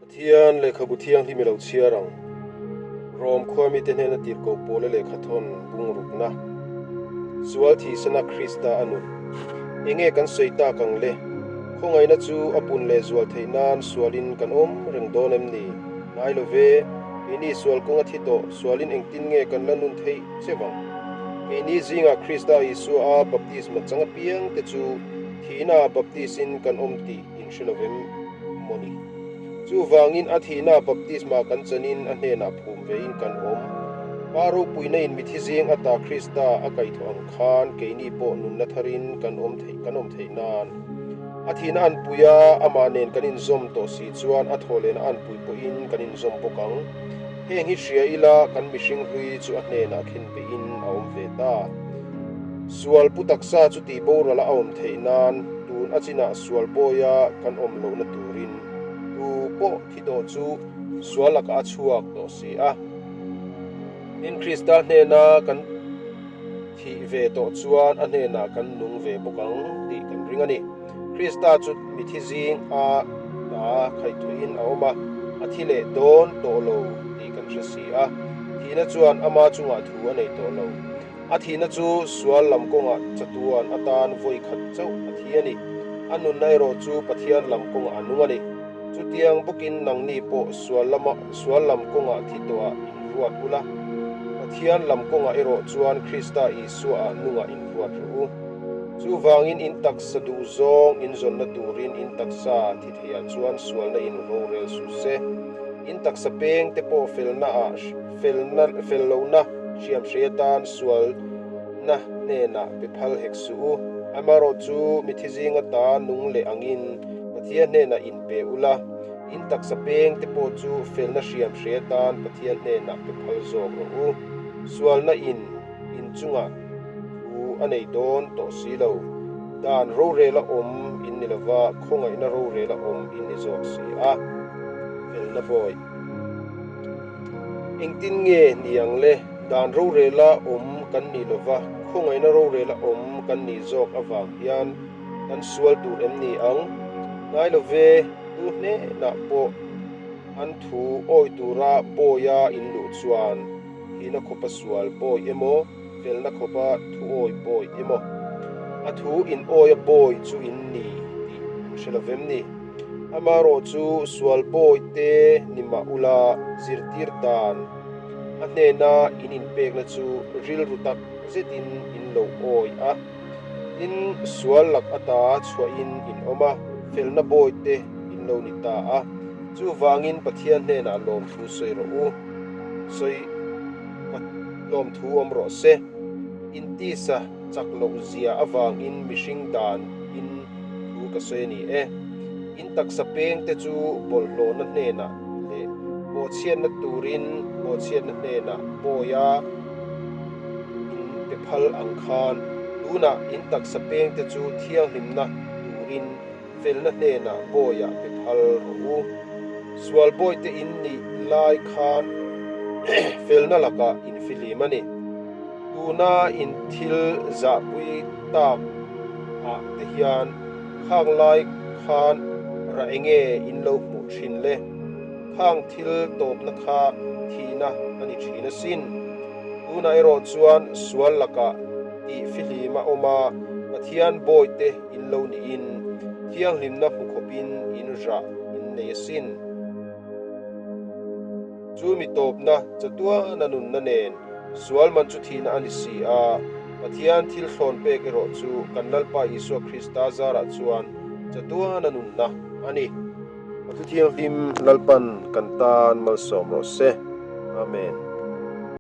Pathian lehkhabu thianghlim i lo chhiar ang. Rom khua mite hnena tirhkoh pawla lehkha thawn bungrukna, Sual thihsana Krista a nun. Enge kan sawi tak ang le? Khawngaihna chu a pun leh zual theih nan sualin kan awm reng dawn em ni? Ngai lo ve, keini sual kawng a thi tawh, sualin engtin nge kan la nun theih che vang? Keini zingah Krista Isua a baptisma chang apiang te chu thihna ah baptis-in kan awm tih in hre lo vem maw ni? Chuvangin a thihna baptisma kan chanin a hnenah phum vein kan awm. Pa ropuina in mithi zing ata Krista a kaihthawh ang khan keini pawh nunna tharin kan awm theih kan awm theih nan. A thihna anpui a, amah nen kan inzawm tawh si chuan a thawhlehna anpui pawhin kan inzawm bawk ang. Heng hi hria ila kan mihring hlui chu a hnenah khen beihin a awm ve ta. Sual pu taksa chu tih boral a awm theih nan tun a chinah sual bawia kan awm lohna turin tu pawh thi tawh chu sual lakah a chhuak tawh si a. Tin, Krista hnena kan thih ve tawh chuan a hnenah kan nung ve bawk ang tih kan ring a ni. Krista chu mithi zing a ta khaihtuihin a awm a, a thi leh dawn tawh lo tih kan hre si a. Thihna chuan ama chungah thu a nei tawh lo. A thihna chu sual lam kawngah chatuan atan vawi khat chauh a thi a ni. A nunna erawh chu Pathian lam kawngah a nung a ni. Chutiang bawkin nangni pawh sual lama sual lam kawngah thi tawhah inruat ula, Pathian lam kawngah erawh chuan Krista Isuaah nungah inruat rawh u. Chuvangin in taksa duh zawng in zawnna turin in taksa thi theiah chuan sualna in rorel suh se. In taksa peng te pawh felnaah felna fel lohna hriam hrei atan sualna hnenah pe phal hek suh u. Amaherawh chu mithi zinga ta nung leh angin Pathian hnenah in pe ula, in taksa peng te pawh chu felna hriam hrei atan Pathian hnenah pe phal zawk rawh u. Sualna in in chungah thu a nei dawn tawh si lo. Dan rorela awm in ni lova, khawngaihna rorela awm in ni zawk si a. Felna bawi. Engtin nge ni ang le? Dan rorela awm kan ni lova, khawngaihna rorela awm kan nih zawk avang hian kan sual tur em ni ang? Ngai lo ve, tu hnenah pawh an thu awi tura bawia in luh chuan thihna khawpa sual bawi emaw, felna khawpa thuawi bawi emaw, a thu in awia bawi chu in ni tih an hre lo vem ni? Amaherawh chu sual bawi te ni mah ula zirtir dan a hnena in inpekna chu rilru tak zetin in lo awi a, tin sual lak ata chhuahin in awm a, felna bawi te in lo ni ta a. Chuvangin Pathian hnenah lawmthu sawi rawh u, sawi lawmthu awm rawh se. Intisa chak loh zia avangin mihring dan in thu ka sawi a ni e. In taksa peng te chu bawlhhlawhna hnenah leh bawhchhiatna turin bawhchhiatna hnenah bawia in pe phal ang khan tunah in taksa peng te chu thianghlimna turin Felna hnenah bawiah pe phal rawh u. Sual bawite in nih lai khan felna lakah in fihlim a ni. Tuna in thil zahpui tak ah te hian khang lai khan rah enge in lo hmuh thin le? Khang thil tawpna kha thihna a ni thin asin. Tunah erawh chuan sual lakah tih fihlim a awm a, Pathian bawite in lo niin thianghlimna hmu khawpin in rah in nei asin. Chu mi tawpna chatuana nunna nen sual man chu thihna a ni si a, Pathian thil thlawn pek erawh chu kan Lalpa Isua Krista zarah chuan chatuana nunna a ni. A thu thianghlim Lalpan kan tan malsawm rawh se. Amen.